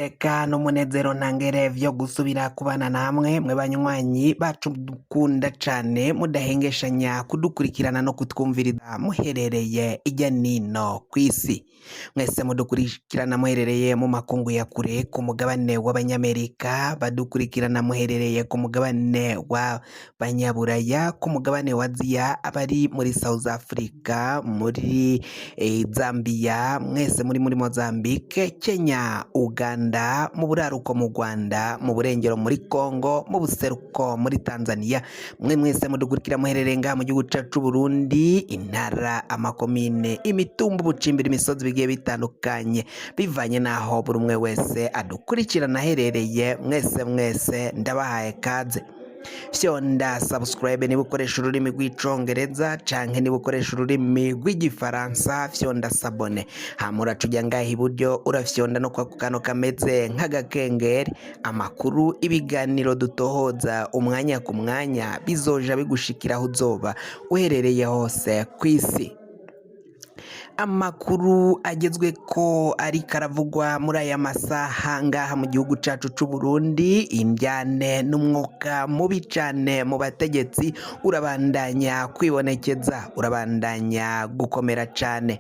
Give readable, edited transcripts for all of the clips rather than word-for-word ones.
Niteka n'umunezero ntangere vyo gusubira kubana namwe mwe banywanyi bacu dukunda cane mudahengeshanya kudukurikirana no kutwumviriza muherereye irya nino kw'isi. Mwese mudukurikirana muherereye mu makungu ya kure ku mugabane w'abanyamerika, badukurikirana muherereye ku mugabane w'abanyaburaya, ku mugabane wa Aziya, abari muri South Africa, muri Zambia, mwese muri Mozambique, Kenya, Uganda, mu buraruko mu Rwanda, mu burengero muri Congo, mu buseruko muri Tanzania, mwe mwese mudukurikira muherereye ngaha mu gihugu cacu c'Uburundi, intara, amakomine, imitumba, ubucimbiri, imisozi bigiye bitandukanye, bivanye n'aho buri umwe wese adukurikirana aherereye, mwese mwese ndabahaye kaze. Fyonda subscribe niba ukoresha ururimi rw'icongereza canke niba ukoresha ururimi rw'igifaransa, fyonda s'abonner. Hama uraca uja ngaha iburyo, urafyonda no kwako kantu kameze nk'agakengeri. Amakuru, ibiganiro dutohoza umwanya ku mwanya bizoja bigushikira aho uzoba uherereye hose kw'isi. Amakuru agezweko ariko aravugwa muri aya masaha ngaha mu gihugu cacu c'Uburundi, indyane n'umwuka mubi cane mu bategetsi urabandanya kwibonekeza, urabandanya gukomera cane.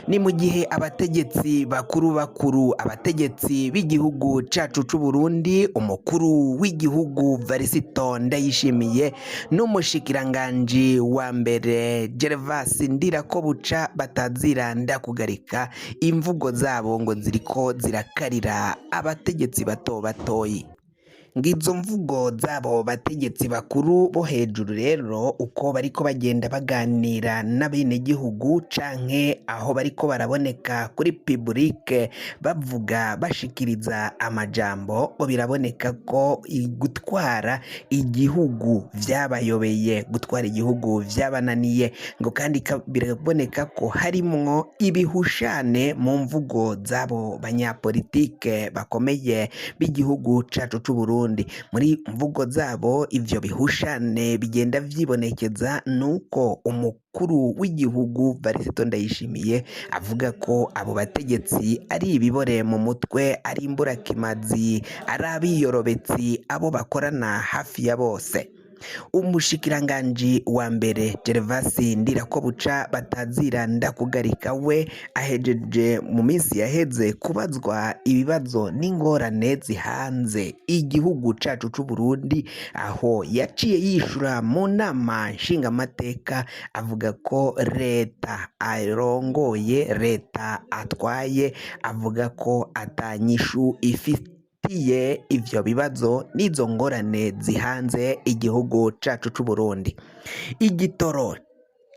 Ni mu gihe abategetsi bakuru bakuru, abategetsi b'igihugu cacu c'Uburundi, umukuru w'igihugu Varisito Ndayishimiye n'umushikiranganji wa mbere Gervas Ndirakobuca batazira ndakugarika, imvugo zabo ngo ziriko zirakarira abategetsi bato batoyi. Ngizo mvugo z'abo bategetsi bakuru bo hejuru rero, uko bariko bagenda baganira n'abenegihugu canke aho bariko baraboneka kuri public bavuga bashikiriza amajambo, ngo biraboneka ko gutwara igihugu vyabayobeye, gutwara igihugu vyabananiye, ngo kandi biraboneka ko harimwo ibihushane mu mvugo z'abo banyapolitike bakomeye b'igihugu cacu c'Uburundi. Muri mvugo zabo ivyo bihushane bigenda vyibonekeza nuko umukuru w'igihugu Varisito Ndayishimiye avuga ko abo bategetsi ari ibibore mu mutwe, ari imburakimazi, ari abiyorobetsi, abo bakorana hafi ya bose. Umushikiranganji wa mbere Gervas Ndirakobuca batazira ndakugarika we ahejeje mu minsi yaheze kubazwa ibibazo n'ingorane zihanze igihugu cacu c'Uburundi, aho yaciye yishura mu nama nshingamateka avuga ko leta arongoye, leta atwaye, avuga ko atanyishu ifitiye ivyo bibazo n'izo ngorane zihanze igihugu cacu c'Uburundi. Igitoro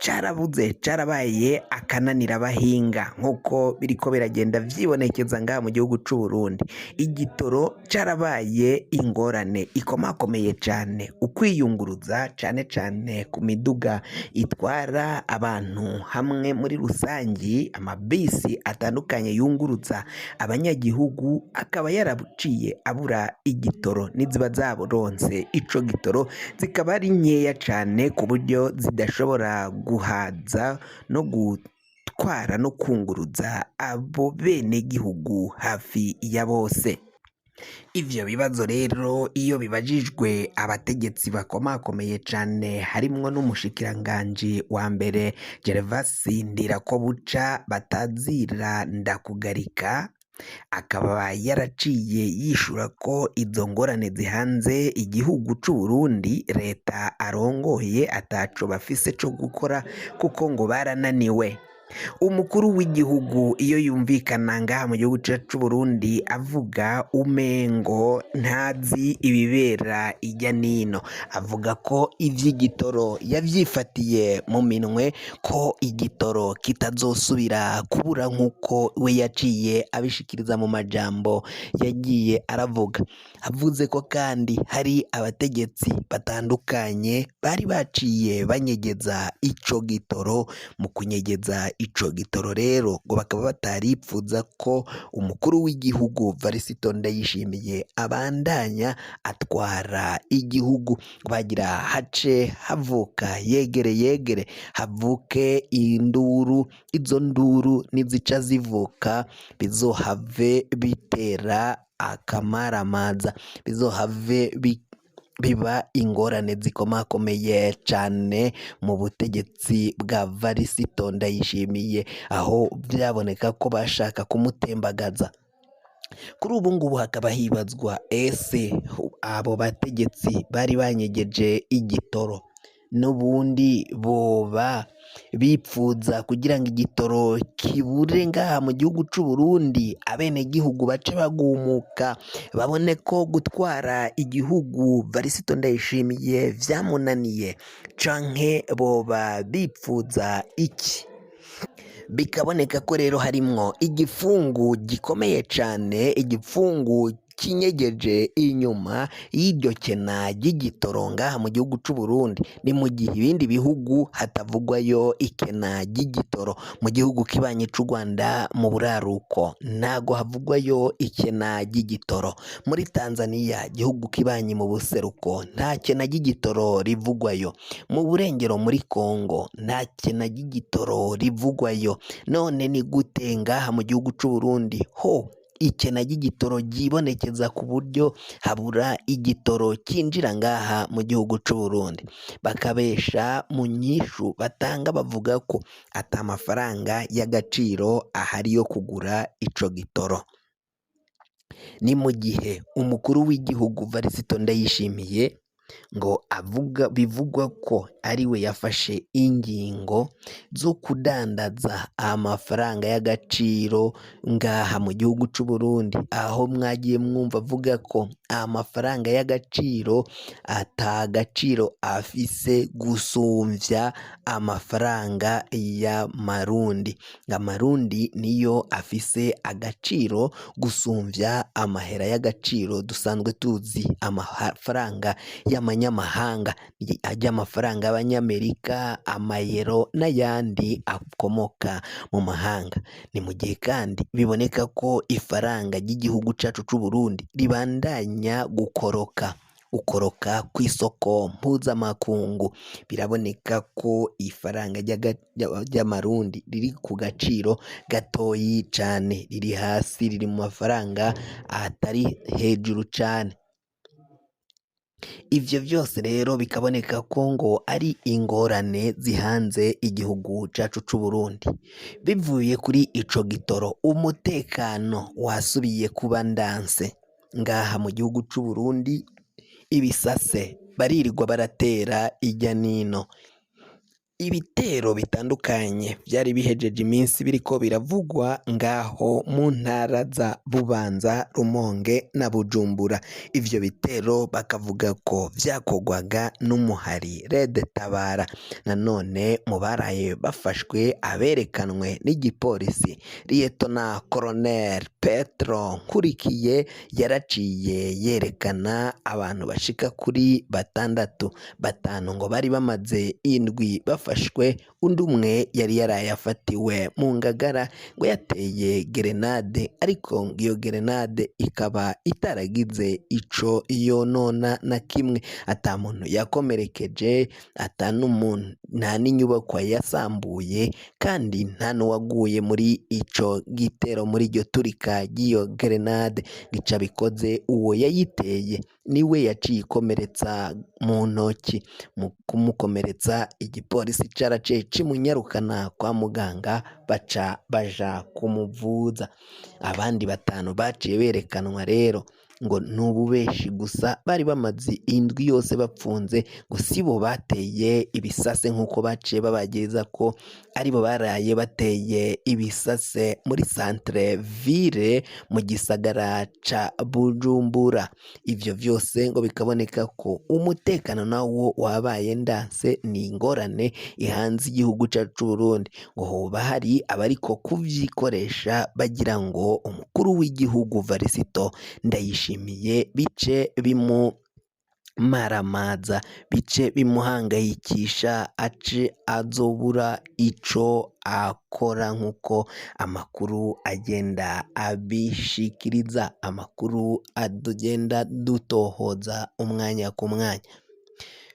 carabuze, carabaye akananira abahinga, nk'uko biriko biragenda vyibonekeza ngaha mu gihugu c'Uburundi. Igitoro carabaye ingorane ikomakomeye cane, ukwiyunguruza cane cane ku miduga itwara abantu hamwe muri rusangi, amabisi atandukanye yunguruza abanyagihugu akaba yaraciye abura igitoro, n'iziba zaronse ico gitoro zikaba ari nkeya cane ku buryo zidashobora guhaza no gutwara no kunguruza abo benegihugu hafi ya bose. Ivyo bibazo rero iyo bibajijwe abategetsi bakomakomeye cane, harimwo n'umushikiranganji wa mbere Gervas Ndirakobuca batazira ndakugarika, akaba yaraciye yishura ko izo ngorane zihanze igihugu c'Uburundi leta arongoye ataco bafise co gukora kuko ngo barananiwe. Umukuru w'igihugu iyo yumvikana ngaha mu gihugu cacu c'Uburundi avuga umengo ntazi ibibera irya nino, avuga ko ivy'igitoro yavyifatiye mu minwe, ko igitoro kitazosubira kubura nk'uko we yaciye abishikiriza mu majambo yagiye aravuga. Avuze ko kandi hari abategetsi batandukanye bari baciye banyegeza ico gitoro. Mu kunyegeza Ico gitoro rero ngo bakaba bataripfuza ko umukuru w'igihugu Varisito Ndayishimiye abandanya atwara igihugu, bagira hace havuka yegere yegere havuke induru, izo nduru nizica zivuka bizohave bitera akamaramaza, bizohave biba ingorane zikomakomeye cane mu butegetsi bwa Varisito Ndayishimiye, aho vyaboneka ko bashaka kumutembagaza. Kuri ubu ngubu hakaba hibazwa ese abo bategetsi bari banyegeje igitoro n'ubundi boba bipfuza kugira ngo igitoro kibure ngaha mu gihugu c'u Burundi, abenegihugu bace bagumuka babone ko gutwara igihugu Varisito Ndayishimiye vyamunaniye, canke boba bipfuza iki? Bikaboneka ko rero harimwo igifungu gikomeye cane, igipfungu kinyegeje inyuma y'iryo kena ry'igitoro ngaha mu gihugu c'u Burundi. Ni mu gihe ibindi bihugu hatavugwayo ikena ry'igitoro. Mu gihugu kibanyi c'u Rwanda mu buraruko ntago havugwayo ikena ry'igitoro. Muri Tanzania igihugu kibanyi mu buseruko nta kena ry'igitoro rivugwayo. Mu burengero muri Kongo nta kena ry'igitoro rivugwayo. None ni gute ngaha mu gihugu c'u Burundi ho ikena ry'igitoro ryibonekeza ku buryo habura igitoro cinjira ngaha mu gihugu c'u Burundi? Bakabesha mu nyishu batanga bavuga ko ata mafaranga y'agaciro ahari yo kugura ico gitoro. Ni mu gihe umukuru w'igihugu Varisito Ndayishimiye ngo avuga bivugwa ko ariwe yafashe ingingo zo kudandaza amafaranga y'agaciro ngaha mu gihugu c'u Burundi, aho mwagiye mwumva avuga ko amafaranga y'agaciro ata gaciro afise gusumvya amafaranga y'amarundi, ngo amarundi niyo afise agaciro gusumvya amahera y'agaciro dusanzwe tuzi, amafaranga y'amanyamahanga, ry'amafaranga y'abanyamerika, amayero n'ayandi akomoka mu mahanga. Ni mu gihe kandi biboneka ko ifaranga ry'igihugu cacu c'u Burundi ribandanya gukoroka, gukoroka kw'isoko mpuzamakungu. Biraboneka ko ifaranga ry'amarundi riri ku gaciro gatoyi cane, riri hasi, riri mu mafaranga atari hejuru cane. Ivyo vyose rero bikaboneka ko ngo ari ingorane zihanze igihugu cacu c'u Burundi. Bivuye kuri ico gitoro, umutekano wasubiye kuba ndanse ngaha mu gihugu c'u Burundi, ibisase baririrwa baratera irya nino. Ibitero bitandukanye vyari bihejeje iminsi biriko biravugwa ngaho mu ntara za Bubanza, Rumonge na Bujumbura. Ivyo bitero bakavuga ko vyakorwaga n'umuhari Red Tabara. Nanone mu baraye bafashwe aberekanwe n'igipolisi, Liyetona Colonel Petro Nkurikiye yaraciye yerekana abantu bashika kuri batandatu, batanu ngo bari bamaze indwi bafashwe, undi umwe yari yaraye afatiwe mu Ngagara ngo yateye gerenade, ariko ngo iyo gerenade ikaba itaragize ico yonona na kimwe, ata muntu yakomerekeje, ata n'umuntu, nta n'inyubakwa yasambuye, kandi nta n'uwaguye muri ico gitero, muri iryo turika ry'iyo gerenade. Gica bikoze uwo yayiteye niwe yaciye ikomeretsa mu ntoki. Mu kumukomeretsa igipolisi caraciye cimunyarukana kwa muganga, baca baja kumuvuza. Abandi batanu baciye berekanwa rero ngo n'ububeshi gusa, bari bamaze indwi yose bapfunze, ngo sibo bateye ibisase nk'uko baciye babagiriza ko aribo baraye bateye ibisase muri centre ville mu gisagara ca Bujumbura. Ivyo vyose ngo bikaboneka ko umutekano nawo wabaye ndanse, ni ingorane ihanze igihugu cacu c'u Burundi. Ngo hoba hari abariko kuvyikoresha bagira ngo umukuru w'igihugu Varisito Ndayishimiye bice maramaza bice bimuhangayikisha ace azobura ico akora nk'uko amakuru agenda abishikiriza, amakuru tugenda dutohoza umwanya ku mwanya.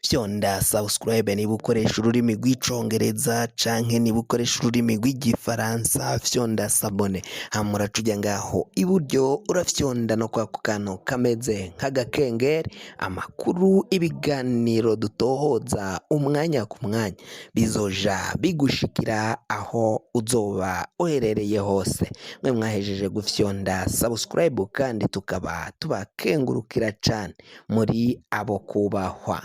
Fyonda subscribe niba ukoresha ururimi rw'icongereza canke niba ukoresha ururimi rw'igifaransa, fyonda s'abonner, hama uraca uja ngaho iburyo urafyonda no kwako kantu kameze nk'agakengeri. Amakuru, ibiganiro dutohoza umwanya ku mwanya bizoja bigushikira aho uzoba uherereye hose. Mwe mwahejeje gufyonda subscribe kandi tukaba tubakengurukira cane, muri abo kubahwa.